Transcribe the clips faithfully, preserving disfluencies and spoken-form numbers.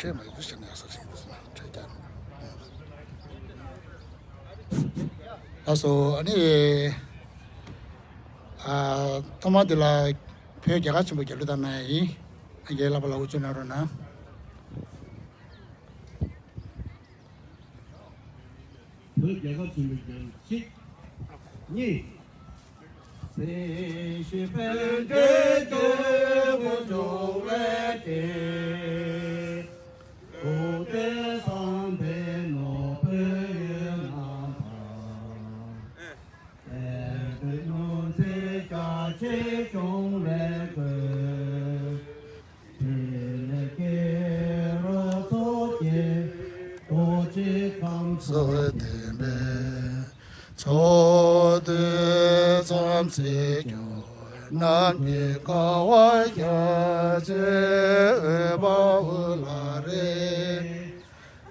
ཁྲལ་མ་ཡོང་ཟེར་ནས་ཡག་ས་ཞིག་འདུག་ཟེར་ན་ཁྲལ་རྒྱག་ནས། ལགས་སོ། ཨ་ནི། ཨ། ཐོག་མ་འདི་ལ་བོད་རྒྱལ་ཁབ་ཆེན་པོ་རྒྱལ་གླུ་བཏང་གནང་ཡ་ཡིན། ཨ། རྒན་ལགས་པ་ལ་དབུ་གཙོས་གནང་རོགས་གནང་། བོད་རྒྱལ་ཁབ་ཆེན་པོའི་རྒྱལ་གཅིག་གཉིས། སྲིད་ཞི་བོད་འདྲེས་སྐྱོང་བུ་འཇོམས་པའི་དེད། གོ་དེ་བསམ་པའི་ནོར་བུ་ཡོད་རྣམས་དང་། དེ་དུས་ནོར་འཛིན་རྒྱ་ཆེ་སྐྱོང་བའི་དགོས། དེ་ནས་སྐྱེ་རུ་ཚོགས་ཀྱི་རྡོ་རྗེ་ཁམས་སུ་བསྟན་པའི་ཕྱོགས་དུས་མཚམས་སྲིད་སྐྱོང་རྣམས་ཀྱི་དགའ་བ་རྒྱ་ཆེ་འོད་དཔག་དབུ་ལ་རེད།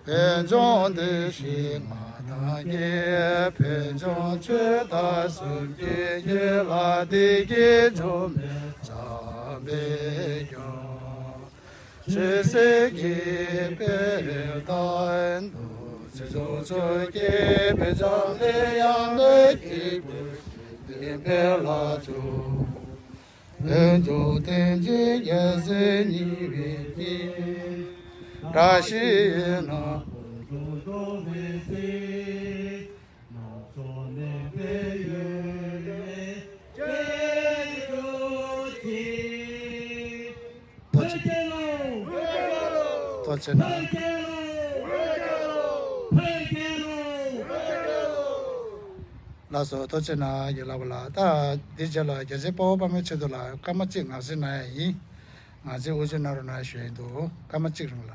བོད་ལྗོངས་འདི་ཞིག་ང་རང་གི། བོད་ལྗོངས་ཆོས་དང་སེམས་ཀྱི་ཡུལ་ལ། བདེ་སྐྱིད་འབྱུང་བའི་བྱམས་པའི་སྐྱོང་། ཆོས་སྲིད་ཀྱི་དཔལ་དང་། རྡོ་རྗེ་འཇོམས་ཕྱུག་གི་བྱིན་རླབས་ཡང་དག་གི་བདེ་བའི་ལྷ་མཆོག་བོད་ལྗོངས་བསྟན་འཛིན་རྒྱལ་སྲས་ཉི་འོད་ཀྱིས། བཀྲ་ཤིས་ཡོད་ན་བོད་ལྗོངས་འགྲོ་བའི་སྲིད། ནག་ཕྱོགས་ནས་བོད་ཡུལ་ལས་སྐྱེས་གྱུར་ཅིག་ཐུགས་རྗེ་ཆེ། ཐུགས་རྗེ་ཆེ་གནང་། ལགས་སོ། ཐུགས་རྗེ་གནང་། རྒན་ལགས་པ་ལགས། ད་འདི་རྗེས་ལ་རྒྱལ་གཅེས་དཔའ་བོ་དཔའ་མོའི་ཆེད་དུ་ལ་སྐར་མ་གཅིག་ངག་བཅད་གནང་ཡ་ཡིན། ངག་བཅད་དབུ་འབྱེད་གནང་རོགས་གནང་ཞུ་ཡ་འདུག་སྐར་མ་གཅིག་རིང་ལ།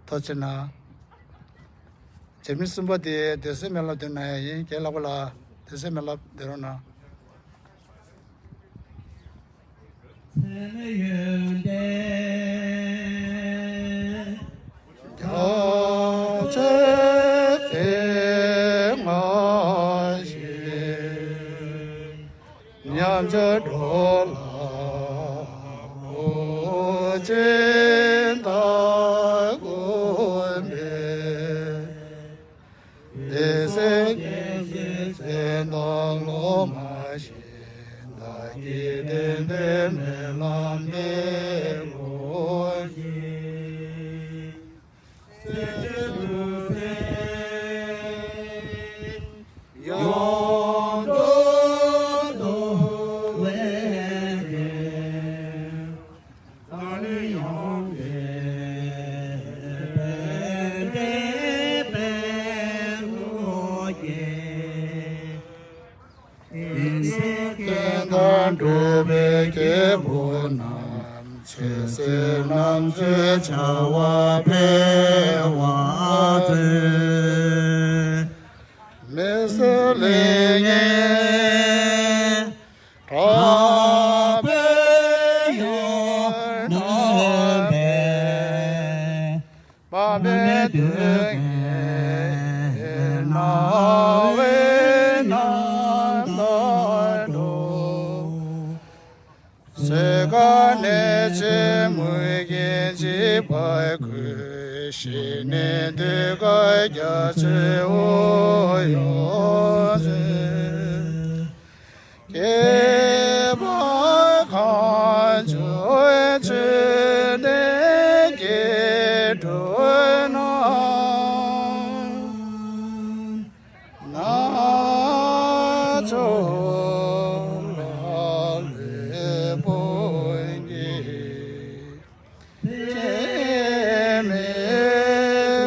ཐུགས་རྗེ་གནང་། རྗེས་མི་གསུམ་པ་དེ་སྡེ་སྲིད་མེ་ལྷ་འདོན་གནང་ཡ་ཡིན། རྒན་ལགས་པ་ལགས། སྡེ་སྲིད་མེ་ལྷ་འདོན་རོགས་གནང་། མཚན་ཡོན་ཏན་རྒྱ་ཆེ་སྟེ་ང་ཞེས། ཉམས་ཆག་འགྲོ་ལ་གོས་ཆེན་དག་གོན་པའི། བདེ་གསལ་རྒྱལ་སྲས་མཚན་དང་སློབ་མ་བཞིན། བདག་གི་བསྟན་པའི་སྨོན་ལམ་འདེགས་དགོས་ཤིང་། སེམས་ཅན་ཐུགས་སྲས་ཡོངས་སུ་འདུ་བའི་དགེ། ད་ནི་ཡོངས་དགེ་བའི་དཔལ་ལུ་སྐྱེ། དེང་སང་བསྟན་དང་འགྲོ་བའི་སྐྱེ་བོ་རྣམས། ཆོས་སྲིད་རྣམ་དཔྱོད་བྱ་བ་འཕེལ་བར་མཛོད། མི་སེར་ལས་ངན་དྲག་པོས་ཡོངས་གནོད་པས། དཔའ་མེད་གདོས་བགེགས་ནང་པའི་རྣམ་ཐར་འགྲོ། གསོད་དཀའ་ནད་ཀྱིས་མུ་གེས་འཇིགས་པར་བསྐུལ། ཞི་གནས་འདོད་དཀའི་རྒྱ་མཚོའི་དབུགས་དབྱུང་མཛོད། སྐྱེ་བ་གང་བྱུང་ཆོས་ནས་སྐྱེ་འགྲོ་ན། ནག་ཕྱོགས་ལ་ལུས་ཕུང་གི་སྐྱེ་མི་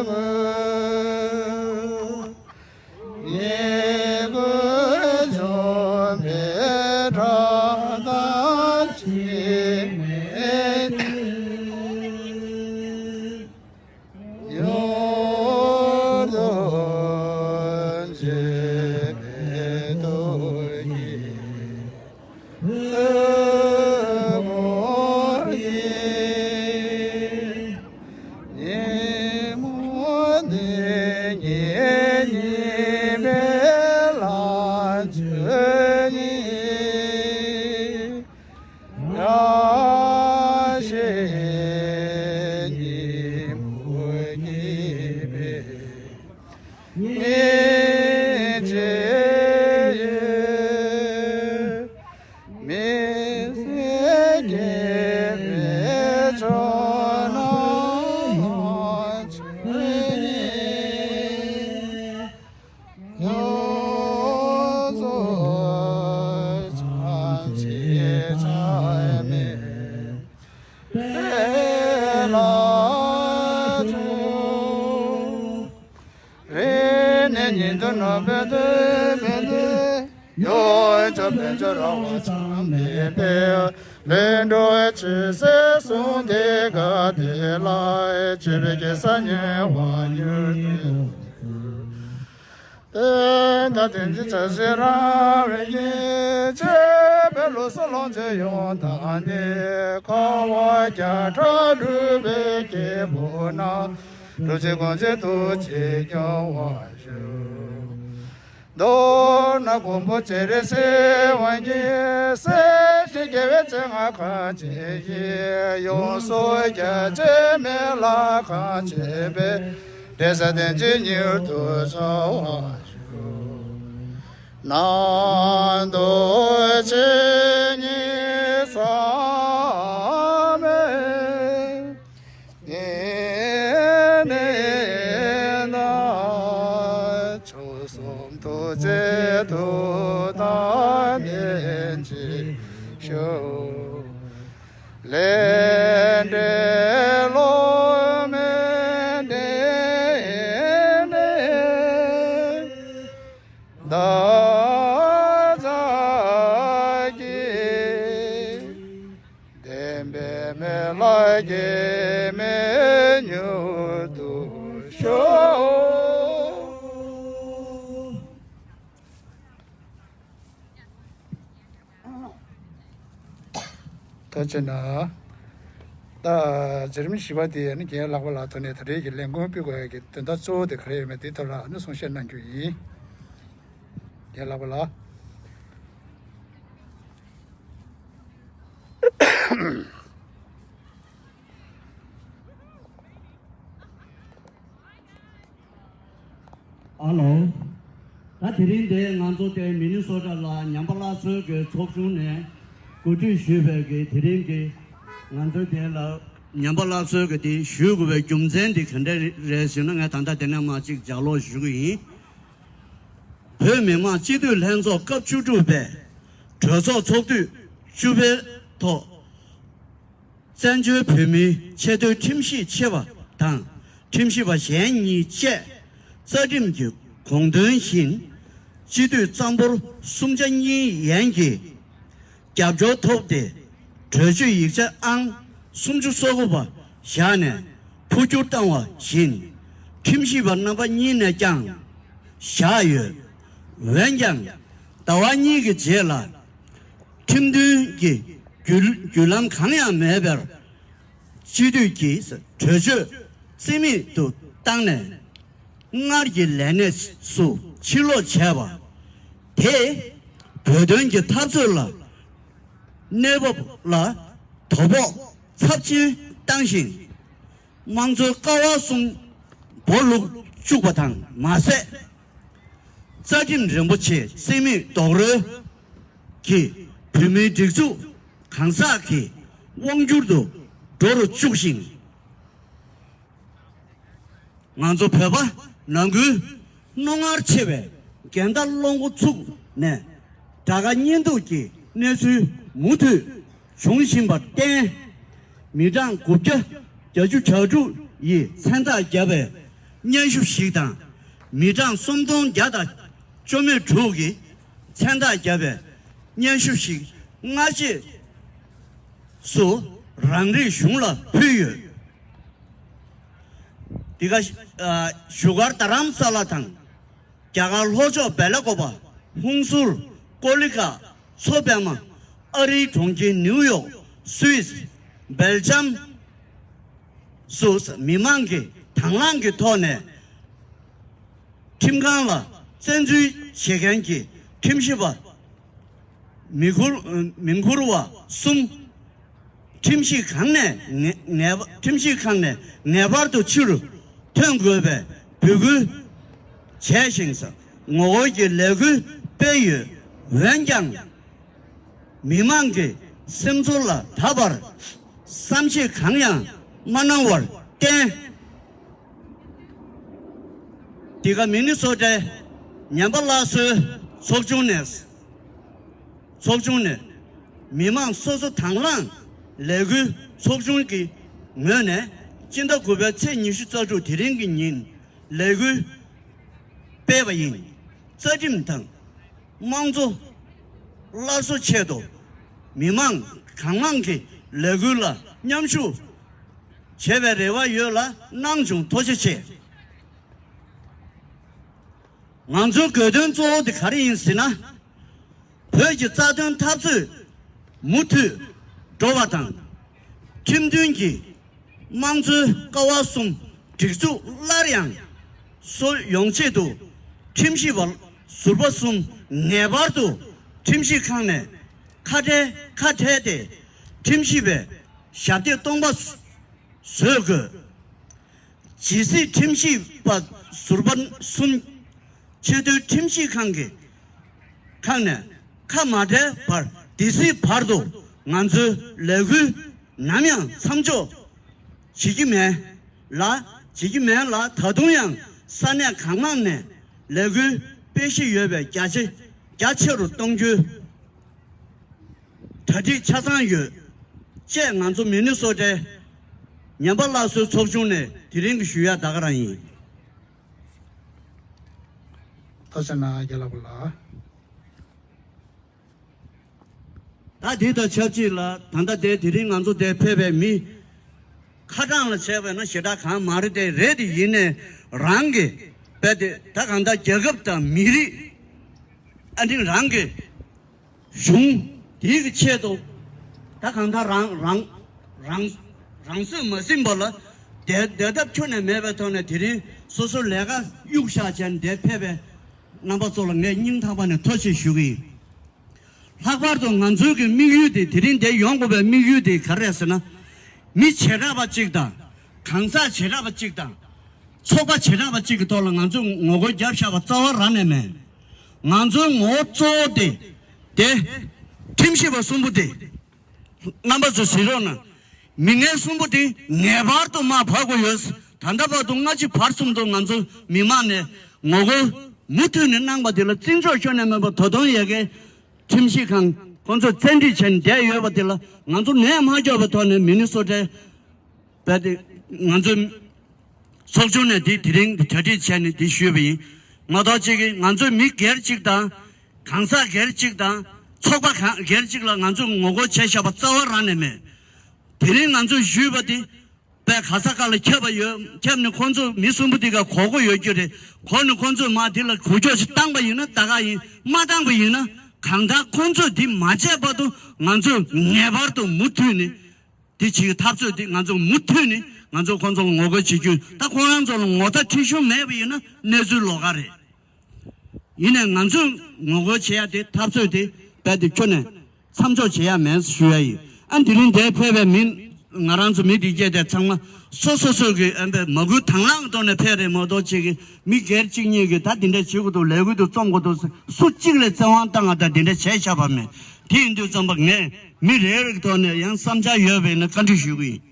དགོས། ཉིད་དུ་ནོར་བུ་དུ་མེད་དེ། ཡོངས་ཀྱི་བོན་ཆོས་ར་བ་ཚང་མེད་པའི། ལས་འགྲོ་ཆོས་སྲིད་གསུམ་དེ་ག་དེ་ལ། ཆོས་པའི་གེ་སར་ཉེ་བར་མྱུར་དུ། དེ་ལྟར་དེང་ཕྱིན་བྱ་ཕྱིར་རང་བས་ཀྱི། ཆོས་པའི་ལུགས་སྲོལ་ལོངས་སྤྱོད་ཡོངས་དག་སྟེ། འཁོར་བ་བརྒྱ་ཕྲག་འཁྲུག་པའི་སྐྱེ་བོ་རྣམས། འགྲོ་ཆོས་སྒོམ་ཆེན་ཐུགས་རྗེས་སྐྱོང་བར་ཞུ། མདོར་ན་མགོན་པོ་སྤྱན་རས་གཟིགས་དབང་གིས། སྲིད་ཞིའི་རྒྱལ་བའི་སྤྱན་སྔར་གང་བྱས་ཤིང་། ཡོངས་སུ་རྒྱ་ཆེར་མི་ལ་གང་བྱས་པའི། འབྲེལ་ཟབ་དོན་ཆེན་མྱུར་དུ་འཆར་བར་ཞུ། ནང་དུ་ཆོས་ཉིད་ཟབ་མོའི་ཡེ་ནས་ན། མཆོག་གསུམ་ཐུགས་རྗེའི་མཐུ་དང་ལྡན་ཅིང་བཞུགས། ལས་འབྲས་བློ་དམན་འདྲེན་འདྲེན་བདག་ཅག་གི། བདེན་པའི་མི་ལ་སྐྱེ་མེད་མྱུར་དུ་ཤོག། ཐུགས་རྗེ་གནང་། ད་འཛིན་རིམ་བཞི་པ་དེ་ནི་རྒན་ལགས་པ་ལགས་ཐོག་ནས་ད་རེས་ཀྱི་ལས་འགུལ་སྤེལ་དགོས་ཡ་གི་དོན་དག་གཙོ་བོ་དེ་ག་རེ་ཡོད་མེད་དེའི་ཐོག་ལ་ནི་གསུང་བཤད་གནང་རྒྱུ་ཡིན། རྒན་ལགས་པ་ལགས། ཨ་ལོ། ད་དེ་རིང་འདིར་ང་ཚོ་དེ་མི་ནི་སོ་ཊ་ལ་ཉམས་པ་སླར་གསོའི་གི་ཚོགས་ཆུང་ནས་གོ་སྒྲིག་ཞུས་པའི་གི་དེ་རིང་གི་ང་ཚོ་དེ་ལ་ཉམས་པ་སླར་གསོའི་གི་དེ་ཞུ་དགོས་པའི་རྒྱུ་མཚན་དེ་ག་འདྲ་རེད་ཟེར་ན། ངས་ད་ལྟ་དེ་ནས་མར་གཅིག་ལྗགས་ཀློག་ཞུ་གི་ཡིན། བོད་མི་མང་སྤྱི་འཐུས་ལྷན་ཚོགས་སྐབས་བཅུ་དྲུག་པའི་གྲོས་ཚོགས་ཚོགས་དུས་བཅུ་པའི་ཐོག་བཙན་བྱོལ་བོད་མིའི་ཆེས་མཐོའི་ཁྲིམས་ཞིབ་ཆེ་བ་དང་ཁྲིམས་ཞིབ་པ་གཞན་གཉིས་བཅས་རྩ་ཁྲིམས་ཀྱི་དགོངས་དོན་བཞིན་སྤྱི་འཐུས་གཙང་པོར་གསུམ་ཆ་གཉིས་ཡན་གྱི་རྒྱབ་སྐྱོར་ཐོབ་སྟེ། གྲོས་ཆོད་ཡིག་ཆ་ཨང་སུམ་ཅུ་སོ་དགུ་པ་བཞག་ནས་འཕོ་འགྱུར་བཏང་བ་བཞིན་ཁྲིམས་ཞིབ་པ་རྣམ་པ་གཉིས་ནས་ཀྱང་བཞག་ཡོད། འོན་ཀྱང་ཟླ་བ་གཉིས་ཀྱི་རྗེས་ལ་ཁྲིམས་མཐུན་གྱི་བརྒྱུད་བརྒྱུད་ལམ་གང་ཡང་མེད་པར་སྤྱི་འཐུས་ཀྱིས་གྲོས་ཆོད་རྩིས་མེད་དུ་བཏང་ནས། སྔར་གྱི་ལས་གནས་སུ་ཕྱིར་ལོག་བྱས་པ་དེས་བོད་དོན་གྱི་འཐབ་རྩོད་ལ་གནས་བབ་ལ་དོ་ཕོག་ཚབས་ཆེན་བཏང་ཞིང་། དམངས་གཙོའི་ཀ་བ་གསུམ་སྦོ་ལུག་བཅུག་པ་དང་མ་ཟད། རྩ་ཁྲིམས་རིན་པོ་ཆེ་རྩིས་མེད་རྡོག་རོལ་གྱིས་བོད་མིའི་སྒྲིག་འཛུགས་གང་ཟག་གི་དབང་སྒྱུར་དུ་འགྲོ་རུ་བཅུག་ཞིང་། ང་ཚོ་བོད་པ་ནང་ཁུལ་རྣོ་ངར་ཆེ་བའི་འགལ་ཟླ་བློ་འགོ་ཚུགས་ནས། དགྲ་དགའ་གཉེན་སྡུག་གི་གནས་ཚུལ་མུ་མཐུད་འབྱུང་བཞིན་པར་བརྟེན། མི་གྲངས་དགུ་བརྒྱ་བརྒྱད་ཅུ་གྱ་དྲུག་ཡིས་མཚན་རྟགས་བརྒྱབ་པའི་སྙན་ཞུ་ཞིག་དང་། མི་གྲངས་སུམ་སྟོང་བརྒྱ་དང་བཅུ་མེད་དྲུག་གིས་མཚན་རྟགས་བརྒྱབ་པའི་སྙན་ཞུ་ཞིག་སྔ་རྗེས་སུ་རང་རིགས་གཞུང་ལ་ཕུལ་ཡོད། འདི་ག་ཨ་བཞུགས་སྒར་རྡ་རམ་ས་ལ་དང་། རྒྱ་གར་ལྷོ་ཕྱོགས་སྦེ་ལ་ཀོ་པ། ཧུང་སུར། ཀོ་ལི་གྷལ། མཚོ་པདྨ། ཨ་རིའི་གྲོང་ཁྱེར་ནིའུ་ཡོག་སུད་སི། སྦེལ་ཇམ་སུ་མི་མང་གིས་དང་བླངས་ཀྱི་ཐོག་ནས་ཁྲིམས་ཁང་ལ་བཙན་འཛུལ་བྱེད་མཁན་གྱི་ཁྲིམས་ཞིབ་པ་མི་འཁུར་མི་འཁུར་བ་གསུམ། ཁྲིམས་ཞིབ་ཁང་ནས་ངེས་ངེས་པ་ཁྲིམས་ཞིབ་ཁང་ནས་ངེས་པར་དུ་ཕྱིར་ཐོན་དགོས་པའི་འབོད་སྐུལ་བྱས་ཤིང་། ངོ་རྒོལ་གྱི་ལས་འགུལ་སྤེལ་ཡོད། འོན་ཀྱང་། མི་མང་གི་སེམས་ཚོར་ལ་ད་བར་བསམ་ཤེས་གང་ཡང་མ་གནང་བར་བརྟེན། འདི་ག་མི་ནི་སོ་ཊའི་ཉམས་པ་སླར་གསོའི་ཚོགས་ཆུང་ནས། ཚོགས་ཆུང་ནས་མི་མང་སོ་སོ་དང་བླངས་ལས་འགུལ་ཚོགས་ཆུང་གི་ངོས་ནས་སྤྱི་ཟླ་དགུ་པའི་ཚེས་ཉི་ཤུ་རྩ་དྲུག་དེ་རིང་གི་ཉིན་ལས་འགུལ་ སྤེལ་བ་ཡིན། རྩ་ཁྲིམས་དང་། དམངས་གཙོ་སླར་གསོ་ཆེད་དུ། མི་མང་གང་མང་གི་ལས་འགུལ་ལ་མཉམ་ཞུགས་བྱེད་པའི་རེ་བ་ཡོད་ལ། གནང་བྱུང་། ཐུགས་རྗེ་ཆེ། ང་ཚོའི་དགོས་དོན་གཙོ་བོ་དེ་ག་རེ་ཡིན་ཟེར་ན། བོད་ཀྱི་རྩ་དོན་འཐབ་རྩོད་མུ་མཐུད་འགྲོ་བ་དང་། ཁྲིམས་མཐུན་གྱི་དམངས་གཙོའི་ཀ་བ་གསུམ་སྒྲིག་འཛུགས་སླར་ཡང་གསོ་ཡོང་ཆེད་དུ། ཁྲིམས་ཞིབ་པ་ཟུར་པ་གསུམ་ངེས་པར་དུ་ཁྲིམས་ཞིབ་ཁང་ནས་ཁ་བྲལ་ཁ་བྲལ་ཏེ། ཁྲིམས་ཞིབ་པའི་ཞབས་སྟེགས་སྟོང་པ་བཟོ་དགོས། ཇི་སྲིད་ཁྲིམས་ཞིབ་པ་ཟུར་པ་གསུམ་ཆེས་མཐོའི་ཁྲིམས་ཞིབ་ཁང་གི་ཁང་ནས་ཁ་མ་བྲལ་བར། དེ་སྲིད་བར་དུ་ང་ཚོའི་ལས་འགུལ་ནམ་ཡང་མཚམས་འཇོག་བྱེད་ཀྱི་མེད་ལ། བྱེད་ཀྱི་མེད་ལ། ད་དུང་ཡང་ས་གནས་གང་མང་ནས་ལས་འགུལ་སྤེལ་གཞི་ཡོད་པའི་རྒྱ་ཆེ་རྒྱ་ཆེ་རུ་གཏོང་རྒྱུའི་གྲ་སྒྲིག་ཆ་ཚང་ཡོད། ཅེས་ང་ཚོ་མི་ནི་སོ་ཊའི་ཉམས་པ་སླར་གསོའི་ཚོགས་ཆུང་ནས་དེ་རིང་གི་ཞུ་ཡག་ད་ག་རང་ཡིན། ཐུགས་རྗེ་གནང་། རྒྱལ་ལ་བུ་ལ། ད་དེ་དང་ཆབས་ཅིག་ལ། ད་ལྟ་དེ་དེ་རིང་ང་ཚོ་དེ་ཕེབས་པའི་མི་ཁ་གྲངས་ལ་བྱས་པ་ན་ཞེ་དྲག་གང་མ་རེད། དེ་རེད། དེ་ཡིན་ནའི་རང་གི་དཔེ་དེ་ད་གང་ལྟར་རྒྱལ་ཁབ་དང་མི་རིགས། ཨ་ནི་རང་གི་གཞུང་དེའི་གི་ཆེད་དུ། ད་གང་ལྟར་རང་རང་རང་རང་སྲོག་མ་ཟིན་པ་ལ་བསྡད་བསྡད་ཐབས་ཁྱོན་ནས་མེད་པའི་ཐོག་ནས། དེ་རིང་སོ་སོ་ལས་ཀ་གཡུག་བཞག་བྱས་ནས་དེ་ཕེབས་པའི་རྣམ་པ་ཚོ་ལ་ངས་སྙིང་ཐག་པ་ནས་ཐུགས་རྗེ་ཆེ་ཞུ་གི་ཡིན། ལྷག་པར་དུ་ང་ཚོའི་གི་དམིགས་ཡུལ་དེ། དེ་རིང་འདིར་ཡོང་དགོས་པའི་དམིགས་ཡུལ་དེ་ག་རེ་རེད་ཟེར་ན། མི་བྱེ་བྲག་པ་གཅིག་དང་། གང་ཟག་བྱེ་བྲག་པ་གཅིག་དང་། ཚོགས་པ་བྱེ་བྲག་པ་གཅིག་གི་ཐོག་ལ་ང་ཚོས་ངོ་རྒོལ་བརྒྱབ་བཞག་པ་རྩ་བ་རང་ནས་མེད། ང་ཚོའི་ངོ་བོ་གཙོ་བོ་དེ། དེ་ཁྲིམས་ཞིབ་པ་གསུམ་པོ་དེ། རྣམ་པ་ཚོས་གཟིགས་རོགས་གནང་། མི་ངན་གསུམ་པོ་དེ་ངེས་པར་དུ་མར་བབས་དགོས་ཡོད། ད་ལྟ་བར་དུ་སྔ་ཕྱི་བར་གསུམ་དུ་ང་ཚོ་མི་མང་ནས་ངོ་རྒོལ་མུ་མཐུད་ནས་གནང་བ་དེ་ལ་བརྩི་འཇོག་ཁྱོན་ནས་མེད་པ། ད་དུང་ཡ་གིའི་ཁྲིམས་ཞིབ་ཁང་ཁོང་ཚོས་བཙན་ཁྲིད་བྱས་ནས་བསྡད་ཡོད་པ་དེ་ལ་ང་ཚོ་ནད་མ་སྐྱོབ་པའི་ཐོག་ནས། མི་ནི་སོ་ཊའི་བས་དེ་ང་ཚོ་ཚོགས་ཆུང་ནས་དེ་དེ་རིང་གྲ་སྒྲིག་བྱས་ནས་དེ་ཞུས་པ་ཡིན། མ་གཏོགས་གཅིག་གིས་ང་ཚོ་མི་སྒེར་གཅིག་དང་། གང་ཟག་སྒེར་གཅིག་དང་། ཚོགས་པ་གང་སྒེར་གཅིག་ལ་ང་ཚོས་ངོ་རྒོལ་བྱས་བཞག་པ་རྩ་བ་རང་ནས་མེད། དེ་རིང་ང་ཚོས་ཞུས་པ་དེ་དཔེ་ག་ས་ག་ལ་ཁྱབ་པ་ཡོད། ཁྱབ་ནས་ཁོང་ཚོ་མི་གསུམ་པོ་དེ་ག་གོ་གི་ཡོད་རྒྱུ་རེད། གོ་ནས་ཁོང་ཚོས་མར་དེ་ལ་འགུལ་སྐྱོད་ཅིག་བཏང་པ་ཡིན་ན་ད་ག་ཡིན། མ་བཏང་པ་ཡིན་ན་གང་ལྟར་ཁོང་ཚོས་དེ་མ་བྱས་བར་དུ་ང་ཚོས་ངེས་པར་དུ་མུ་མཐུད་ནས། དེ་བྱེད་ཀྱི་འཐབ་རྩོད་དེ་ང་ཚོ་མུ་མཐུད་ནས་ང་ཚོ་ཁོང་ཚོ་ལ་ངོ་རྒོལ་བྱེད་རྒྱུ། ད་ཁོང་རང་ཚོ་ལ་ངོ་ཚ་ཁྲེལ་གཞུང་མེད་པ་ཡིན་ན་གནས་ཚུལ་ལོགས་ཀ་རེད། ཡིན་ནའི་ང་ཚོས་ངོ་རྒོལ་བྱེད་ཡ་དེ། འཐབ་རྩོད་དེ་རྦད་དེ་ཁྱོན་ནས་མཚམས་འཇོག་བྱེད་ཡ་མེད་ཞུ་ཡ་ཡིན། ཨ། དེ་རིང་འདིར་ཕེབས་པའི་མི། ང་རང་ཚོ་མི་སྒེར་གྱི་དེ་ཚང་མ་སོ་སོ་སོ་གི་ཨ་འབད་མ་བསྐུལ་དང་བླངས་ཐོག་ནས་ཕེབས་རེད་མ་གཏོགས། གཅིག་གིས་མི་སྒེར་གཅིག་གཉིས་ཀྱིས་ད་དེ་འདྲ་བྱེད་དགོས་འདུག་ལས་འགུལ་དུ་རྩོམ་དགོས་འདུག་སུ་གཅིག་ལ་བཙན་དབང་བཏང་བ་དང་དེ་འདྲ་བྱས་བཞག་པ་མེད། དེ་ཡིན་དུས་ཙམ་པ་ངས་མི་རེ་རེ་གི་ཐོག་ནས་ཡང་བསམ་འཆར་ཡོད་པ་ཡིན་ན་བཀའ་འདྲི་ཞུ་གི་ཡིན།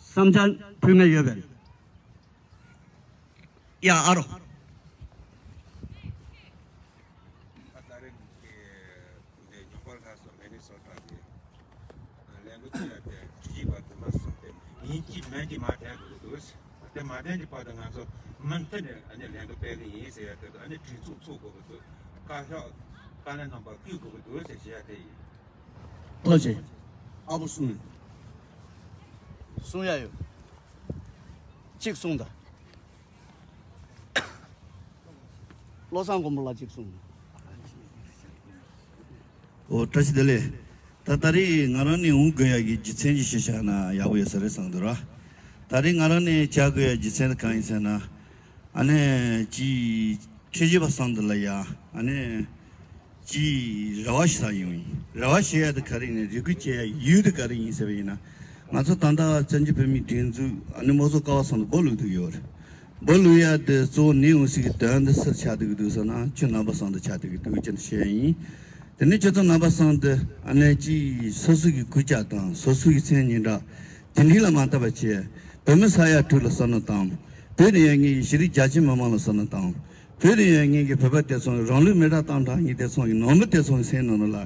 བསམ་འཆར་ཕུལ་མཁན་ཡོད་པས། ཡ། ཨ་རོ། ད་རེས་ཀྱི་ཉིན་པར་ལྷ་སོ་མི་ནི་སོ་ཊ་གི་ལས་འགུལ་དེ་ལ་དེ་གྲོས་ཞིབ་པ་དུ་མ་གསུམ་དེ་ཡིན་གཅིག་མིན་གཅིག་མར་འཐེན་དགོས་ཀྱི་འདུག་དེ་མ་འཐེན་གྱི་བར་དུ་ང་ཚོ་མུ་མཐུད་ནས་ཨ་ནི་ལས་འགུལ་སྤེལ་གྱི་ཡིན་ཟེར་ཡ་དེ་དང་། ཨ་ནི་གྲོས་ཚོགས་ཚུགས་དགོས་ཀྱི་འདུག་བཀའ་ཤག་བཀའ་བློན་རྣམ་པ་བསྐོ་དགོས་ཀྱི་འདུག་ཟེར་བཤད་ཡ་དེ་ཡིན། ཐུགས་རྗེ་ཆེ། ཨ་བོ་གསུང་ཡོད། གསུང་ཡ་ཡོད། གཅིག་གསུང་དང་། བློ་བཟང་མགོན་པོ་ལགས་གཅིག་གསུང་དང་། ཨོ། བཀྲ་ཤིས་བདེ་ལེགས། ད་ད་རེས་ང་རང་ནས་འུ་དགོས་ཡ་གི་རྒྱུ་མཚན་ཅིག་བཤད་བཞག་ན་ཡག་པོ་ཡོད་ས་རེད་བསམ་འདུག་ར། ད་རེས་ང་རང་ནས་བྱ་དགོས་ཡ་རྒྱུ་མཚན་དེ་གང་ཡིན་ཟེར་ན། ཨ་ནི་ཅིག་ཁྲིམས་ཞིབ་པ་སང་འདི་ལ་ཡ། ཨ་ནི་ཅིག་རེ་བ་ཞིག་ཟ་ཡོང་ཡིན། རེ་བ་བྱེད་ཡ་དེ་ག་རེ་ཡིན་ན། རེ་སྐུལ་བྱེད་ཡ་ཡུལ་དེ་ག་རེ་ཡིན་ཟེར་བ་ཡིན་ན། ང་ཚོ་ད་ལྟ་བཙན་བྱོལ་བོད་མིའི་སྒྲིག་འཛུགས་ཨ་ནི་དམངས་གཙོ་ཀ་བ་སང་འདི་སྦོ་ལུག་ཐུག་ཡོད་རེད། སྦོ་ལུག་ཡ་དེ་གཙོ་བོ་ནི་འོང་སི་གི་དོན་འདི་སུར་ཆགས་བསྡད་ཀྱི་འདུག་ཟེར་ན། ཁྱོད་རྣམ་པ་སང་འདི་ཆགས་བསྡད་ཀྱི་འདུག་ཅེས་བཤད་ཡ་ཡིན། དེ་ནས་ཁྱོད་ཚོ་རྣམ་པ་སང་འདི་ཨ་ནི་ཅིག་སོ་སོ་གི་གུས་ལྕག་དང་སོ་སོ་གི་མཚན་སྙན་གྲགས་དེ་འདྲ་ལ་མ་བལྟ་བ་བྱས། བོད་མི་ས་ཡ་དྲུག་ལ་བསམ་བློ་བཏང་། བོད་ནས་ཡོང་མཁན་གྱི་ཤེས་རིག་རྒྱ་ཆེ་མི་མང་ལ་བསམ་བློ་བཏང་། བོད་ནས་ཡོང་མཁན་གྱི་བོད་པ་དེ་ཚོ་རང་ལུས་མེ་སྲེག་བཏང་དྲགས་མཁན་དེ་ཚོ་གི་ནང་མི་དེ་ཚོ་གི་སེམས་ནང་ལ་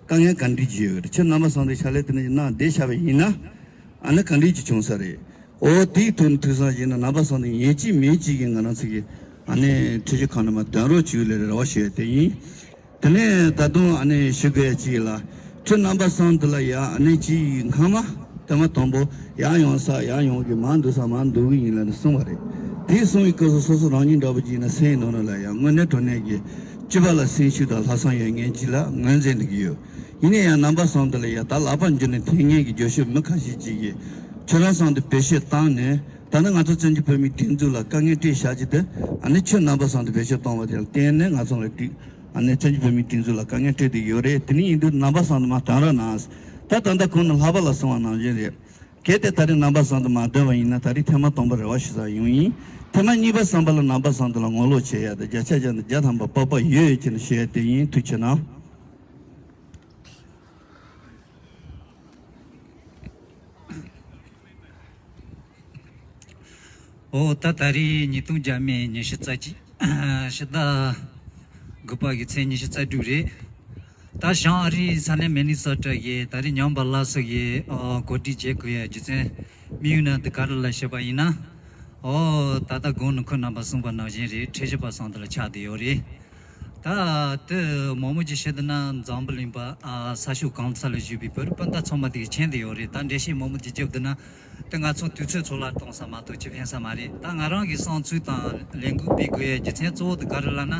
དཀའ་ངལ་ག་འདྲ་ཅིག་ཡོད་རེད། ཁྱེད་རྣམ་པ་སང་འདི་ཕྱག་ལས་དེ་འདྲ་ཅིག་གནང་བསྡད་བཞག་པ་ཡིན་ན། ཨ་ནི་ག་འདྲ་ཅིག་བྱུང་ས་རེད། འོ། དེའི་དོན་ཐུག་སང་ཡིན་ན་རྣམ་པ་སང་འདི་ཡིན་གཅིག་མིན་གཅིག་གིས་ང་རང་ཚོ་གི་ ཨ་ནི་ཁྲིད་གཞི་ཁང་ནས་མར་འདོན་རོགས་བྱེད་ལེ་རེ་བ་ཞུ་ཡ་དེ་ཡིན། དེ་ནས་ད་དུང་ཨ་ནི་ཞུ་དགོས་ཡ་གཅིག་ལ། ཁྲིད་རྣམ་པ་གསུམ་དེ་ལ་ཡ་ཨ་ནི་གཅིག་སྔ་མ་ཐེངས་མ་དང་པོ་ཡར་ཡོང་ས་ཡར་ཡོང་གི་མར་འདུག་ས་མར་འདུག་གི་ཡིན་ལབ་ནས་གསུངས་པ་རེད། དེ་གསུངས་པའི་སྐབས་སུ་སོ་སོ་རང་ཉིད་འདྲ་པོ་ཅིག་ཡིན་ན་སེམས་ནང་ལ་ཡ་དངོས་གནས་དྲང་གནས་ཀྱི་སྤྱི་པ་ལ་སེམས་ཤུགས་དང་ལྷག་བསམ་ཡོད་མཁན་ཅིག་ལ་ངོས་འཛིན་འདུག་གི་ཡོད། ཡིན་ན་ཡང་རྣམ་པ་གསུམ་དེ་ལ་ཡ་ད་ལག་པ་འཇུ་ནས་འཐེན་མཁན་གྱི་རྒྱུགས་ཤོག་མི་ཁ་ཤས་ཅིག་གིས་ཁྱོད་རང་གསུམ་དེ་བེད་སྤྱོད་བཏང་ནས། ད་ནི་ང་ཚོ་བཙན་བྱོལ་བོད་མིའི་སྒྲིག་འཛུགས་ལ་དཀའ་ངལ་སྤྲད་བཞག་རྒྱུ་དེ་ཨ་ནི་ཁྱོད་རྣམ་པ་གསུམ་དུ་བེད་སྤྱོད་གཏོང་བ་དེ་ལ་བརྟེན་ནས་ང་ཚོ་ལ་སྒྲིག་ཨ་ནི་བཙན་བྱོལ་བོད་མིའི་སྒྲིག་འཛུགས་ལ་དཀའ་ངལ་སྤྲད་བསྡད་ཡོད་རེད། དེ་ནི་ཡིན་དུས་རྣམ་པ་གསུམ་དུ་མར་དོན་རོགས་གནང་། ད་ད་ལྟ་གོང་ནས་ལྷག་པ་ལ་གསུངས་པ་ནང་བཞིན་རེད། གལ་ཏེ་ད་རེས་རྣམ་པ་གསུམ་དུ་མར་འདོན་པ་ཡིན་ན་ད་རེས་ཐེངས་མ་དང་པོ་རེ་བ་ཞུ་ས་ཡོང་ཡིན། ཐེངས་མ་གཉིས་པ་གསུམ་པ་ལ་རྣམ་པ་གསུམ་དུ་ལ་ངོ་ལོག་བྱེད་ཡ་དེ་བརྒྱ་ཆ་བརྒྱ་ནས་བརྒྱ་ཐམ་པ་དཔག་པ་ཡོད་ཡོད་ཅེས་ནས་ཞུ་ཡ་དེ་ཡིན། ཐུགས་ཆེ་གནང་། ཨོ་ད་ད་རེས་ཉིས་སྟོང་བརྒྱ་མེད་ཉི་ཤུ་རྩ་གཅིག་ཕྱི་ཟླ་དགུ་པ་གི་ཚེས་ཉི་ཤུ་རྩ་དྲུག་རེད། ད་བྱང་ཨ་རིའི་ས་གནས་མི་ནི་སོ་ཊ་གི་ད་རེས་ཉམས་པ་སླར་གསོ་གི་ཨོ་གོ་སྒྲིག་བྱེད་དགོས་ཡ་རྒྱུ་མཚན་དམིགས་ཡུལ་ནི་འདི་ག་རེ་ལ་བཤད་པ་ཡིན་ན། ཨོ་ད་ལྟ་གོང་ནས་ཁོང་རྣམ་པ་གསུངས་པ་ནང་བཞིན་རེད། ཁྲིད་གཞི་པ་གསུམ་དེ་ལ་ཆགས་བསྡད་ཡོད་རེད། ད་དེ་མང་མོ་ཅིག་བཤད་འདུག་ན་འཛམ་བུ་གླིང་པ་ཨ་ས་ཕྱོགས་གང་ས་ལ་བཞུགས་པའི་བོད་རིགས་སྤུན་ཟླ་ཚང་མ་དེ་མཁྱེན་བསྡད་ཡོད་རེད། ད་འགྲེལ་བཤད་མང་མོ་ཅིག་བརྒྱབ་འདུག་ན་དེ་ང་ཚོ་དུས་ཚོད་ཚོ་ལ་གཏོང་ས་མ་གཏོགས་ཅི་ཕན་ས་མ་རེད། ད་ང་རང་གི་བསམ་ཚུལ་དང་ལས་འགུལ་སྤེལ་དགོས་ཡའི་རྒྱུ་མཚན་གཙོ་བོ་དེ་ག་རེ་ལབ་ན།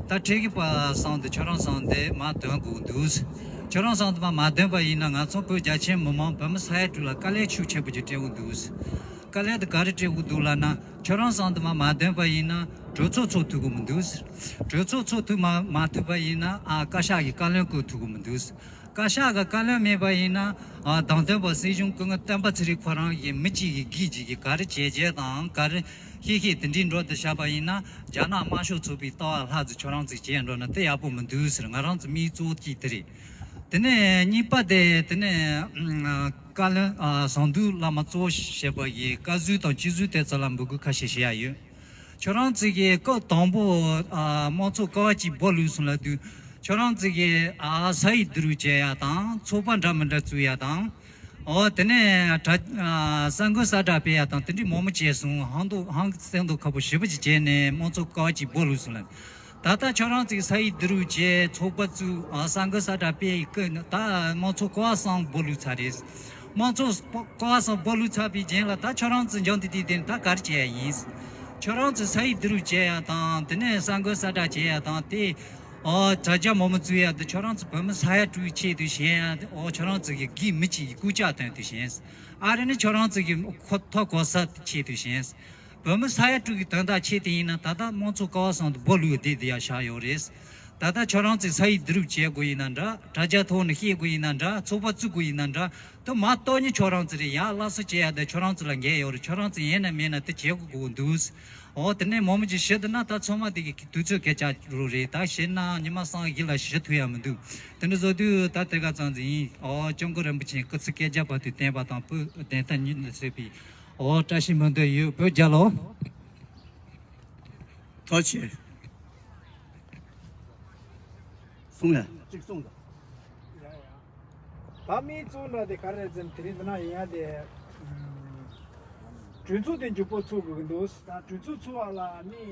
ད་ཁྲིད་གཞི་པ་གསུམ་དེ་ཁྱོད་རང་གསུམ་དེ་མར་འདོན་དགོས་འདུག་ཁྱོད་རང་གསུམ་དེ་མར་མ་འདོན་པ་ཡིན་ན་ང་ཚོ་བོད་རྒྱ་ཆེ་མི་མང་བོད་མི་ས་ཡ་དྲུག་ལ་དཀའ་ལས་ཤུགས་ཆེན་པོ་ཅིག་སྤྲད་འོང་འདུག་དཀའ་ལས་དེ་ག་རེ་སྤྲད་འོང་འདུག་ལབ་ན། ཁྱོད་རང་གསུམ་དུ་མ་མ་འདོན་པ་ཡིན་ན་གྲོས་ཚོགས་ཚོགས་ཐུབ་ཀྱི་མི་འདུག་གྲོས་ཚོགས་ཚོགས་ཐུབ་མ་མ་ཐུབ་པ་ཡིན་ན་ཨ་བཀའ་ཤག་གི་བཀའ་བློན་བསྐོ་ཐུབ་ཀྱི་མི་འདུག་བཀའ་ཤག་གི་བཀའ་བློན་མེད་པ་ཡིན་ན་ཨ་བདམས་ཐོན་པ་སྲིད་གཞུང་སྐུ་ངོ་སྤེན་པ་ཚེ་རིང་ཁོ་རང་གིས་མི་གཅིག་གིས་སྒེར་གཅིག་གིས་ག་རེ་བྱས་བྱས་དང་ག་རེ་ཤེས་ཤེས་དེ་འདྲའི་འགྲོ་དུ་བཞག་པ་ཡིན་ན་རྒྱ་ནག་དམར་ཤོག་ཚོགས་པའི་ལྟ་བ་ལྷག་ཙམ་ཁྱོད་རང་ཚོས་བྱས་འགྲོ་ན་དེ་ཡག་པོ་མི་འདུག་ཟེར། ང་རང་ཚོ་དམིགས་ཡུལ་གཙོ་བོ་གཅིག་དེ་རེད། དེ་ནས་གཉིས་པ་དེ་དེ་ནས་ཨ་བཀའ་བློན་ཨ་ཟམ་གདོང་བླ་མ་གཙོ་བོ་བྱས་པ་གི་བཀའ་ཟུར་དང་སྤྱི་ཟུར་དེ་ཚོ་ལ་འབོད་སྐུལ་ཁ་ཤས་བྱེད་ཡ་ཡོད། ཁྱོད་རང་ཚོ་གི་སྐབས་དང་པོ་ཨ་དམངས་གཙོ་ཀ་བ་གཅིག་སྦོ་ལུག་སོང་ལབ་དུས་ཁྱོད་རང་ཚོ་གི་ཨ་ས་ཡིག་བསྡུ་རུབ་བྱེད་ཡ་དང་ཚོགས་པ་འདྲ་མི་འདྲ་བཙུགས་ཡ་དང་། ཨོ་དེ་ནས་གྲ་ཨ་གསར་འགོད་གསལ་བསྒྲགས་སྤེལ་ཡ་དང་དེ་འདྲའི་མང་མོ་བྱས་སོང་། ཧང་དུ་ཧང་གི་སེང་དུ་ཁ་པོ་ཞེ་པོ་ཅིག་བྱས་ནས་དམངས་གཙོ་ཀ་བ་གཅིག་སྦོ་ལུག་སོང་ལབ། ད་ལྟ་ཁྱོད་རང་ཚོས་ས་ཡིག་བསྡུ་རུབ་བྱས་ཚོགས་པ་བཙུགས་ཨ་གསར་འགོད་གསལ་བསྒྲགས་སྤེལ་ཡི་ཀི་ད་དམངས་གཙོ་ཀ་བ་གསུམ་སྦོ་ལུག་ཚར་རེད། དམངས་གཙོ་ཀ་བ་གསུམ་སྦོ་ལུག་ཚར་བའི་རྗེས་ལ་ད་ཁྱོད་རང་ཚོ་འཇང་དེ་དུས་དེ་ད་ག་རེ་བྱེད་ཡ་ཡིན། ཁྱོད་རང་ཚོས་ས་ཡིག་བསྡུ་རུབ་བྱེད་ཡ་དང་དེ་ནས་གསར་འགོད་གསལ་བསྒྲགས་བྱེད་ཡ་དང་དེ། ཨོ་དྲ་རྒྱ་མང་མོ་བཙུགས་ཡ་དེ་ཁྱོད་རང་ཚོ་བོད་མི་ས་ཡ་དྲུག་གི་ཆེད་དུ་བྱེད་ཡ་དེ་ཨོ་ཁྱོད་རང་ཚོ་གི་སྒེར་མི་གཅིག་གི་རྐུབ་ཀྱག་དོན་དུ་བྱེད། ཨ་རི་ནི་ཁྱོད་རང་ཚོ་གི་ཁོ་ཐོ་གོ་ས་དེ་ཆེད་དུ་བྱེད། བོད་མི་ས་ཡ་དྲུག་གི་དོན་དག་ཆེད་དུ་ཡིན་ན་ད་ལྟ་དམངས་གཙོ་ཀ་བ་གསུམ་དུ་སྦོ་ལུག་བསྡད་དེ་ཡ་བཞག་ཡོད་རེད། ད་ལྟ་ཁྱོད་རང་ཚོས་ས་ཡིག་བསྡུ་རུབ་བྱེད་དགོས་ཡིན་ན་འདྲ་དྲ་རྒྱ་ཐོག་ནས་བཤད་དགོས་ཡིན་ན་འདྲ་ཚོགས་པ་བཙུགས་དགོས་ཡིན་ན་འདྲ་དེ་མ་གཏོགས་ནི་ཁྱོད་རང་ཚོ་རེད་ཡ་སླར་གསོ་བྱེད་ཡ་དེ་ཁྱོད་རང་ཚོ་ལ་འགན་ཡོད་རེད། ཁྱོད་རང་ཚོ་ཡིན་ན་མིན་ན་དེ་བྱེད་དགོས་དགོས་འདུག་ཨོ་དེ་ནས་མང་མོ་ཅིག་བཤད་འདུག་ན་ད་ཚང་མ་དེ་གི་དུས་ཚོད་སྐད་ཆ་རུ་རེད། ད་བཤད་ན་ཉི་མ་སང་ཡིན་ལ་བཤད་ཐུབ་ཡ་མི་འདུག་དེ་འདྲ་བཟོ་དུས་ད་དེ་ག་ཙམ་ཟིག་ཡིན། ཨོ་སྐྱབས་མགོན་རིན་པོ་ཆེ་སྐུ་ཚེ་བསྐལ་བརྒྱར་བར་དུ་བརྟན་པ་དང་བོད་བདེན་མཐའ་གཉིས་ལ་གསལ་བའི་ཨོ་བཀྲ་ཤིས་སྨོན་འདུན་ཡོད། བོད་རྒྱལ་ལོ། ཐུགས་རྗེ་ཆེ། གསུང་ཡ། གཅིག་གསུང་དང་། ད་མིའི་གཙོ་འདྲ་དེ་ག་རེ་ཟེར་ན་དེ་རིང་འདི་ན་ཡིན་ཡ་དེ། གྲོས་ཚོགས་དེ་མགྱོགས་པོ་ཚོགས་དགོས་ཀྱི་འདུག་ད་གྲོས་ཚོགས་ཚོགས་པ་ལ་མི་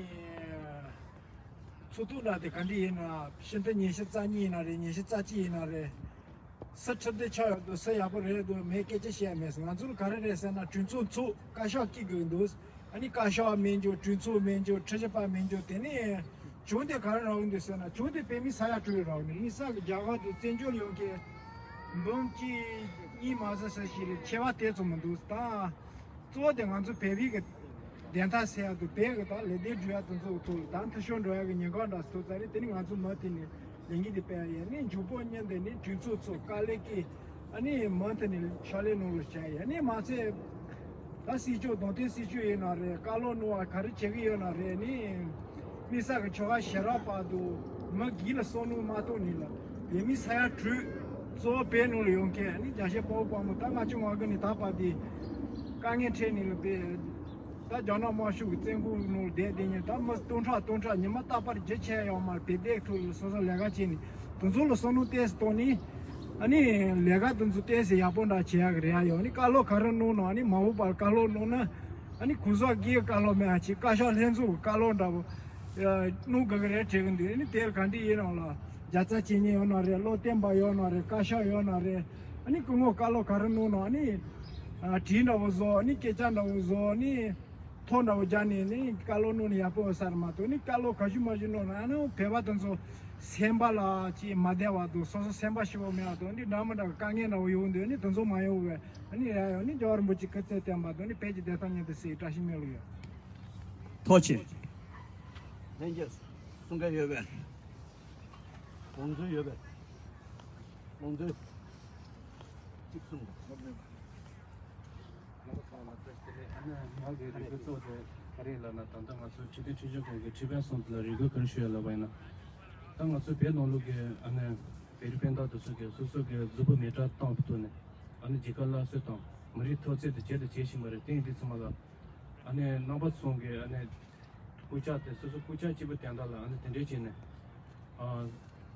ཚོགས་གཙོ་འདྲ་དེ་ག་འདྲ་ཡིན་ན་ཕྱི་ཟླ་ཉི་ཤུ་རྩ་གཉིས་ཡིན་ན་རེད། ཉི་ཤུ་རྩ་གཅིག་ཡིན་ན་རེད། སུ་ཁྲིམས་དེ་ཆགས་ཡོད་འདུག་སུ་ཡག་པོ་རེད་འདུག་མེད་སྐད་ཆ་བཤད་ཡ་མེད། ང་ཚོ་ལ་ག་རེ་རེད་ཟེར་ན་གྲོས་ཚོགས་ཚོགས་བཀའ་ཤག་སྐྱིད་དགོས་ཀྱི་འདུག་ཨ་ནི་བཀའ་ཤག་མེད་འཇོག་གྲོས་ཚོགས་མེད་འཇོག་ཁྲིམས་ཞིབ་པ་མེད་འཇོག་དེ་ནས་གྱོང་དེ་ག་རེ་རག་གི་འདུག་ཟེར་ན་གྱོང་དེ་བོད་མི་ས་ཡ་དྲུག་རག་གི་འདུག་དམིགས་བསལ་གྱི་རྒྱ་གར་དུ་བཙན་བྱོལ་ཡོང་མཁན་འབུམ་གཅིག་གཉིས་མ་ཟིན་ས་ཞིག་རེད། ཆེ་བ་དེ་ཙམ་མི་འདུག་ད་གཙོ་བོ་དེ་ང་ཚོ་བོད་པའི་གི་བདེན་མཐའ་གསལ་ཡག་དང་བོད་གི་ད་ལས་དོན་སྒྲུབ་ཡག་དེ་ཚོ་ཐོག་ལ་ད་འཐུས་ཤོར་འགྲོ་ཡག་གི་ཉེན་ཁ་འདྲ་ཐུག་ཚར་རེད། དེ་ནི་ང་ཚོ་མུ་མཐུད་ནས་ལས་འགུལ་འདི་སྤེལ་ཡག་ཡིན། ཨ་ནི་མགྱོགས་པོ་ཉིན་དེ་ནི་གྲོས་ཚོགས་ཚོགས་དཀའ་ལས་ཀྱིས་ཨ་ནི་མུ་མཐུད་ནས་ཕྱག་ལས་གནང་རོགས་བྱས་ཡིན། ཨ་ནི་མ་ཚད་ད་སྲིད་སྐྱོང་གདོང་དོན་སྲིད་སྐྱོང་ཡིན་ན་རེད། བཀའ་སློབ་གནང་བ་ག་རེ་བྱེད་ཀྱི་ཡོད་ན་རེད། ཨ་ནི་དམིགས་བསལ་གྱི་ཆོལ་ཁ་ཞེ་དྲག་བར་དུ་མི་སྒེར་ལ་བསམ་བློ་མ་གཏོང་ནས་ལ་བོད་མི་ས་ཡ་དྲུག་གཙོ་བོ་བོད་ནང་ལ་ཡོད་མཁན་ཨ་ནི་རྒྱལ་གཞིས་དཔའ་བོ་དཔའ་མོ་ད་ལྔ་བཅུ་ང་དགུ་ནས་ད་བར་དུ་དཀའ་ངལ་འཕྲད་ནས་ལ་བོད། ད་རྒྱ་ནག་དམར་ཤོག་གི་བཙན་བཀོལ་ནང་བསྡད་དེ་ཉིན་ད་མི་སྟོང་ཕྲག་སྟོང་ཕྲག་ཉི་མ་རྟག་པར་རྒྱུ་ཆད་ཡོད་མ་རེད། བོད་སྡོད་ཐུབ་ལ་སོ་སོ་ལས་ཀ་བྱས་ནས་དེ་ཚོ་ལ་བསམ་བློ་ཏོག་ཙམ་བཏང་ནས་ཨ་ནི་ལས་ཀ་དེ་ཚོ་ཏོག་ཙམ་ཡག་པོ་འདྲ་བྱེད་ཡག་གི་རེ་བ་ཡོད། ཨ་ནི་བཀའ་སློབ་ག་རེ་གནང་ན་ཨ་ནི་མ་འོངས་པར་བཀའ་སློབ་གནང་ན་ཨ་ནི་གོང་ས་སྒེར་བཀའ་སློབ་མེད་ཨ་ཅིག་བཀའ་ཤག་ལྷན་ཚོགས་ཀྱི་བཀའ་སློབ་འདྲ་པོ་ ཨ་སྣུམ་ག་ག་རེ་སྤྲད་གི་འདུག་ཨ་ནི་དེར་ག་འདྲ་ཡིན་ནམ་ལ། རྒྱལ་ཚ་བྱེད་མཁན་ཡོད་ན་རེད། བློ་བརྟན་པ་ཡོད་ན་རེད། བཀའ་ཤག་ཡོད་ན་རེད། ཨ་ནི་སྐུ་ངོ་བཀའ་སློབ་ག་རེ་གནང་ན། ཨ་ནི་ཨ་གྲི་འདྲ་བོ་བཟོ། ཨ་ནི་སྐད་ཆ་འདྲ་བོ་བཟོ། ཨ་ནི་ཐོ་འདྲ་བོ་རྒྱག་ནས་ནི་བཀའ་སློབ་གནང་ན་ཡག་པོ་ཡོད་ས་རེད་མ་གཏོགས། ཨ་ནི་བཀའ་སློབ་ག་ཤུ་མ་ཤུ་གནང་ན། ཨ་ནི་བོད་པ་དེ་ཚོ་སེམས་པ་ལ་ཅིག་མ་བདེ་བ་འདུག་སོ་སོ་སེམས་པ་ཞིམ་པོ་མེད་པ་དང་། ཨ་ནི་འདྲ་མི་འདྲ་དཀའ་ངལ་འདྲ་བོ་ཡོང་དུས། ཨ་ནི་དེ་ཚོ་མ་ཡོང་བའི། ཨ་ནི་ཡ་ཡོ་ནི་རྒྱལ་བ་རིན་པོ་ཆེ་སྐུ་ཚེ་བརྟན་པ་དང་། ཨ་ནི་བོད་ཀྱི་བདེན་མཐའ་མྱུར་དུ་གསལ་བའི་བཀྲ་ཤིས་སྨོན་ལམ་ཡོད། ཐུགས་རྗེ་ཆེ། ལྷན་རྒྱས་གསུང་སྐད་ཡོད་པས། དགོངས་ཚུལ་ཡོད་པས། དགོངས་ཚུལ་གཅིག་གསུངས། ང་གི་རེ་སྐུལ་གཙོ་བོ་དེ་ག་རེ་ལབ་ན། ད་ལྟ་ང་ཚོ་ཁྲི་སྟེང་ཁྲི་བྱང་ཁང་གི་ཁྲི་དཔོན་གསུམ་དེ་ལ་རེ་སྐུལ་ག་རེ་ཞུ་ཡ་ལབ་པ་ཡིན་ན། ད་ང་ཚོ་བོད་ནང་ལོགས་ཀྱི་ཨ་ནི་བོད་རིགས་སྤུན་ཟླ་དེ་ཚོ་གིས་སོ་སོ་གི་གཟུགས་པོ་མེ་སྲེག་བཏང་བའི་ཐོག་ནས། ཨ་ནི་རྒྱལ་ཁབ་སླར་གསོ་དང་མི་རིགས་འཐབ་རྩོད་དེ་བྱས་དང་བྱེད་བཞིན་པ་རེད། དེ་ཡིན་དུས་ཚང་མ་ལ། ཨ་ནི་རྣམ་པ་ཚོ་གི་ཨ་ནི་སྐུ་ཕྱག་དེ། སོ་སོ་སྐུ་ཕྱག་གཅིག་པུ་དོན་དག་ལ་ཨ་ནི་དེ་འདྲས་བྱས་ནས། ཨ་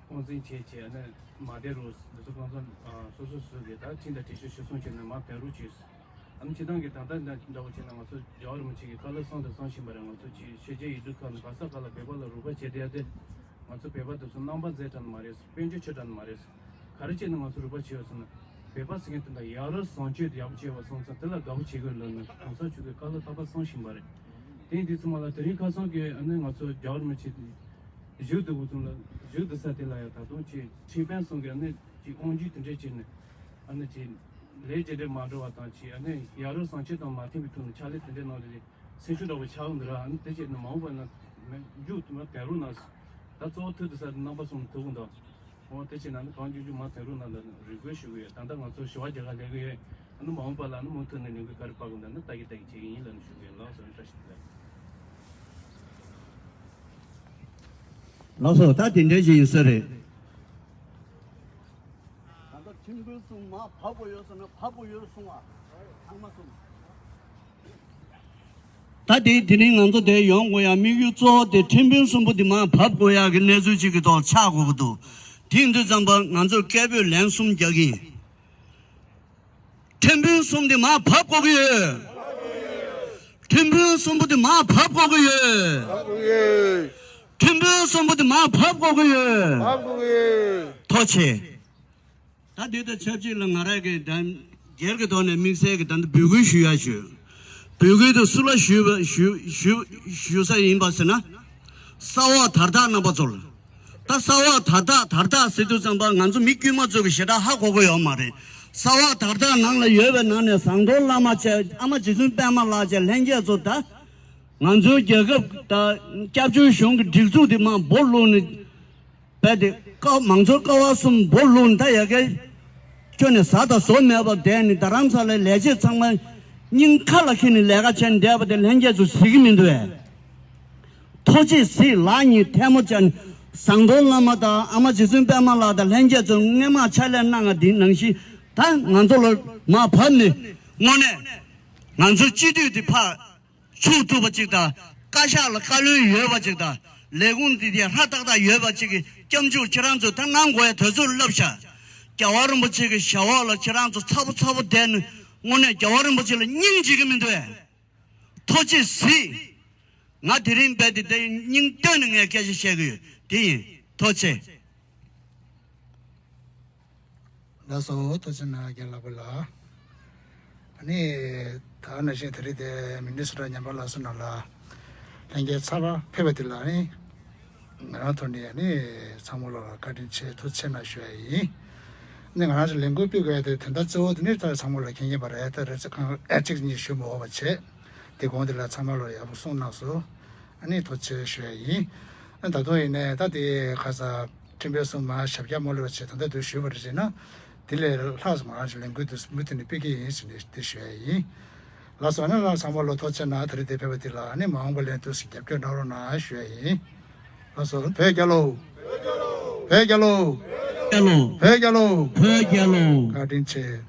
དབང་འཛིན་བྱས་བྱས། ཨ་ནི་མ་བསྡད་རོགས། འདི་ཚོ་གང་ཚང་ཨ་སོ་སོ་སོ་གི་ད་ཁྲིམས་དང་འགྲེལ་བཤད་ཞུ་སོང་བྱས་ནས་མར་ཕེབས་རོགས་བྱོས། ཨ་ནི་སྤྱིར་བཏང་གི་ད་ལྟ་འདྲ་བོ་བྱས་ན། ང་ཚོ་རྒྱལ་བ་རིན་པོ་ཆེ་གི་བཀའ་སློབ་གསུངས་དང་གསུང་བཞིན་པ་རེད། ང་ཚོ་ཅིག་ཤེས་བྱའི་ཡུལ་གྲུ་ཁག་ནས་ག་ས་ག་ལ་བོད་པ་ལ་རོགས་པ་བྱས་བསྡད་དེ། ང་ཚོ་བོད་པ་དེ་ཚོ་རྣམ་པ་མཛེས་དྲགས་ནི་མ་རེད། དཔལ་འབྱོར་ཆེ་དྲགས་ནི་མ་རེད། ག་རེ་བྱས་ནས་ང་ཚོ་རོགས་པ་བྱས་ཡོད་ཟེར་ན། བོད་པ་ཟེར་མཁན་དེ་འདྲ་ཡ་རབས་བཟང་སྤྱོད་ཡག་པོ་བྱས་པ་སོང་ཙང་དེ་ལ་དགའ་པོ་བྱེད་དགོས་ལབ་ནས་གོང་ས་མཆོག་གི་བཀའ་སློབ་རྟག་པར་གསུང་བཞིན་པ་རེད། དེ་ཡིན་དུས་ཚང་མ་ལ་དེ་རིང་ཁ་སང་གི་ཨ་ནི་ང་ཚོ་རྒྱལ་བ་རིན་པོ་ཆེ་བཞུགས་སྡོད་དགོས་ཙམ་ལ། བཞུགས་སྡོད་ས་དེ་ལ་ཡང་ད་དུང་ཅིག་ཁྲི་དཔོན་གསུམ་གི་ཨ་ནི་ཅིག་དབང་སྒྱུར་དེ་འདྲས་བྱས་ནས། ཨ་ནི་ཅིག་ལས་ཇེ་འདྲ་མ་འགྲོ་བ་དང་། ཅིག་ཨ་ནི་ཡ་རབས་བཟང་སྤྱོད་དང་མ་མཐུན་པའི་ཐོག་ནས་ཕྱག་ལས་དེ་འདྲས་གནང་དེ། སེམས་ཤུགས་འདྲ་བོ་ཆགས་འདུག་ར། ཨ་ནི་དེ་བྱས་ནས་མ་འོངས་པ་ན་མཇུག་ཏུ་མ་བསྡད་རོགས་གནང་། ད་གཙོ་བོ་ཐུག་དུས་ས་དེ་རྣམ་པ་ཚོ་ཐུག་གི་འདུག་འོ་དེ་བྱས་ན་ནི་གང་མགྱོགས་མགྱོགས་མར་ཐོན་རོགས་གནང་ལབ་ནས་རེ་སྐུལ་ཞུ་གི་ཡོད། ད་ལྟ་ང་ཚོ་ཞི་བ་རྒྱ་གར་སླེབས་གི་ཡོད། ཨ་ནི་མ་འོངས་པ་ལ་ཨ་ནི་མུ་མཐུད་ནས་ལས་འགུལ་ག་རེ་སྤེལ་དགོས་འདུག་ན་ལྟ་གི་ལྟ་གི་བྱེད་ཀྱི་ཡིན་ལབ་ནས་ཞུ་གི་ཡོད། ལགས་སོ། བཀྲ་ཤིས་བདེ་ལེགས། ལགས་སོ། ད་དེ་འདྲ་ཞིག་ཡིན་ས་རེད། ད་ལྟ་ཁྲིམས་དཔོན་གསུམ་མར་བབས་དགོས་ཡོད་ཟེར་ན་བབས་དགོས་ཡོད་གསུང་བ། ཚང་མ་གསུང་། ད་དེ་དེ་རིང་ང་ཚོ་དེ་ཡོང་དགོས་ཡ་དམིགས་ཡུལ་གཙོ་བོ་དེ་ཁྲིམས་དཔོན་གསུམ་པོ་དེ་མར་བབས་དགོས་ཡ་གི་གནས་ཚུལ་ཅིག་གི་ཐོག་ཆགས་དགོས་ཀྱི་འདུག་དེ་ཡིན་དུས་ཙམ་པ་ང་ཚོས་སྐད་འབོད་ལན་གསུམ་རྒྱག་གི་ཡིན། ཁྲིམས་དཔོན་གསུམ་དེ་མར་བབས་དགོས་ཀྱི་ཡོད། ཁྲིམས་དཔོན་གསུམ་པོ་དེ་མར་བབས་དགོས་ཀྱི་ཡོད། ཁྲིམས་དཔོན་གསུམ་པོ་དེ་མར་བབས་དགོས་ཀྱི་ཡོད། ཐུགས་རྗེ་ཆེ། ད་འདི་དང་ཆབས་ཅིག་ལ་ང་རང་གིས་ད་སྒེར་གྱི་ཐོག་ནས་དམིགས་བསལ་གྱི་ད་ལྟ་འབོད་སྐུལ་ཞུ་ཡ་ཞུ། འབོད་སྐུལ་དེ་སུ་ལ་ཞུ་བ་ཞུ་ཞུ་ཞུ་ས་ཡིན་པ་ཟེར་ན། ས་འོག་དར་ཐག་རྣམ་པ་ཚོ་ལ། ད་ས་འོག་དར་ཐག་དར་ཐག་ཟེར་དུས་ཙམ་པ་ང་ཚོ་མི་དཀྱུས་མ་ཚོ་གི་ཞེ་དྲག་ཧ་གོ་གི་ཡོད་མ་རེད། ས་འོག་དར་ཐག་ནང་ལ་ཡོད་པའི་ནང་ནས་ཟམ་གདོང་བླ་མ་བཅས། ཨ་མ་རྗེ་བཙུན་པད་མ་ལགས་བཅས། ལྷན་རྒྱས་ཚོ། ད་ང་ཚོའི་རྒྱལ་ཁབ་ད་སྐྱབས་བཅོལ་གཞུང་གི་སྒྲིག་འཛུགས་དེ་མར་འབོ་བླུགས་ནས། རྦད་དེ་ཀ་མང་གཙོའི་ཀ་བ་གསུམ་འབོ་བླུགས་ནས། ད་ཡ་གི་ཁྱོན་ནས་ཟ་དང་ཟོ་མེད་པར་བསྡད་ནས། རྡ་རམ་ས་ལའི་ལས་བྱེད་ཚང་མ་སྙིང་ཁ་ལ་འཁྱེར་ནས་ལས་ཀ་བྱས་ནས་བསྡད་པ་དེ་ལྷན་རྒྱས་ཚོས་གཟིགས་ཀྱི་མི་འདུག་གས། ཐུགས་རྗེས་གཟིགས། ལག་གཉིས་ཐལ་མོ་སྦྱར་ནས། ཟམ་གདོང་བླ་མ་དང་ཨ་མ་རྗེ་བཙུན་པད་མ་ལགས་དང་ལྷན་རྒྱས་ཚོ་སྔོན་མ་ཕྱག་ལས་གནང་བ་འདི་ནང་བཞིན་ད་ང་ཚོ་ལ་མར་བབས་ནས། དངོས་གནས་ང་ཚོའི་སྤྱི་འཐུས་འདི་ཕར་ཕྱོགས་ཐུབ་པ་ཅིག་དང་། བཀའ་ཤག་ལ་བཀའ་བློན་ཡོད་པ་ཅིག་དང་། ལས་ཁུངས་འདི་དེ་ཧྲ་ཏག་ཏག་ཡོད་པ་ཅིག་གི་སྐྱབས་འཇུག་ཁྱེད་རང་ཚོས་ད་གནང་དགོས་ཡ་དུས་ཚོད་སླེབས་ཤག་རྒྱལ་བ་རིན་པོ་ཆེ་གི་ཞབས་འོག་ལ་ཁྱེད་རང་ཚོ་ཚ་པོ་ཚ་པོ་བསྡད་ནས། དངོས་གནས་རྒྱལ་བ་རིན་པོ་ཆེ་ལ་སྙིང་རྗེ་གི་མི་འདུག་གས། ཐུགས་རྗེས་གཟིགས། ང་དེ་རིང་རྦད་དེ་དེ་སྙིང་གཏིང་ནས་ངས་སྐད་ཆ་བཤད་གི་ཡོད། དེ་ཡིན། ཐུགས་རྗེ་ཆེ། ལགས་སོ། ཐུགས་རྗེ་གནང་རྒན་ལགས་པོ་ལགས། ཨ་ནི་ད་ནང་བཞིན་དེ་རིང་དེ་མི་ནི་སོ་ཊ་ཉམས་པ་སླར་གསོ་ནང་ལ་ལྷན་རྒྱས་ཚར་བ་ཕེབས་པ་དེ་ལ་ཨ་ནི་ང་རང་ཐོག་ནས་ཨ་ནི་ཚང་མ་ལ་བཀའ་དྲིན་ཆེ། ཐུགས་རྗེ་ཆེ་གནང་ཞུ་ཡ་ཡིན། ཨ་ནི་ང་རང་ཚོ་ལས་འགུལ་སྤེལ་དགོས་ཡ་དེ་དོན་དག་གཙོ་བོ་དེ་ནི་ད་ཚང་མ་ལ་མཁྱེན་མཁྱེན་པ་རེད། ད་རེ་ཚེ་གང་ཨེ་གཅིག་གཉིས་ཞུ་མ་འོས་པ་བྱས། དེ་གོང་དེ་ལ་ཚང་མ་ལ་ཡག་པོ་གསུངས་གནང་སོང་། ཨ་ནི་ཐུགས་རྗེ་ཆེ་ཞུ་ཡ་ཡིན། ཨ་ད་དུང་ཡིན་ནའི་ད་དེ་ཁ་ས་ཁྲིམས་དཔོན་གསུམ་མར་ཞབས་བཀྱག་མ་ལུས་པ་བྱས། ད་ལྟ་དུས་ཞུས་པ་རེད་ཅེ་ན། དེ་ལས་ལྷག་ཙམ་ང་རང་ཚོ་ལས་འགུལ་དུ་མུ་མཐུད་ནས་སྤེལ་གྱི་ཡིན་ཟེར་ནས་དེ་ཞུ་ཡ་ཡིན། ལགས་སོ། ཨ་ནི་ལ་ཚང་མ་ལ་ཐུགས་རྗེ་གནང་། ད་རེས་དེ་ཕེབས་པ་དེ་ལ་ཨ་ནི་མ་འོངས་པ་ལ་ཡང་དུས་སུ་རྒྱབ་སྐྱོར་གནང་རོགས་གནང་ཞུ་ཡ་ཡིན། ལགས་སོ། བོད་རྒྱལ་ལོ། བོད་རྒྱལ་ལོ། རྒྱལ་ལོ། བོད་རྒྱལ་ལོ། བོད་རྒྱལ་ལོ། བཀའ་དྲིན་ཆེ།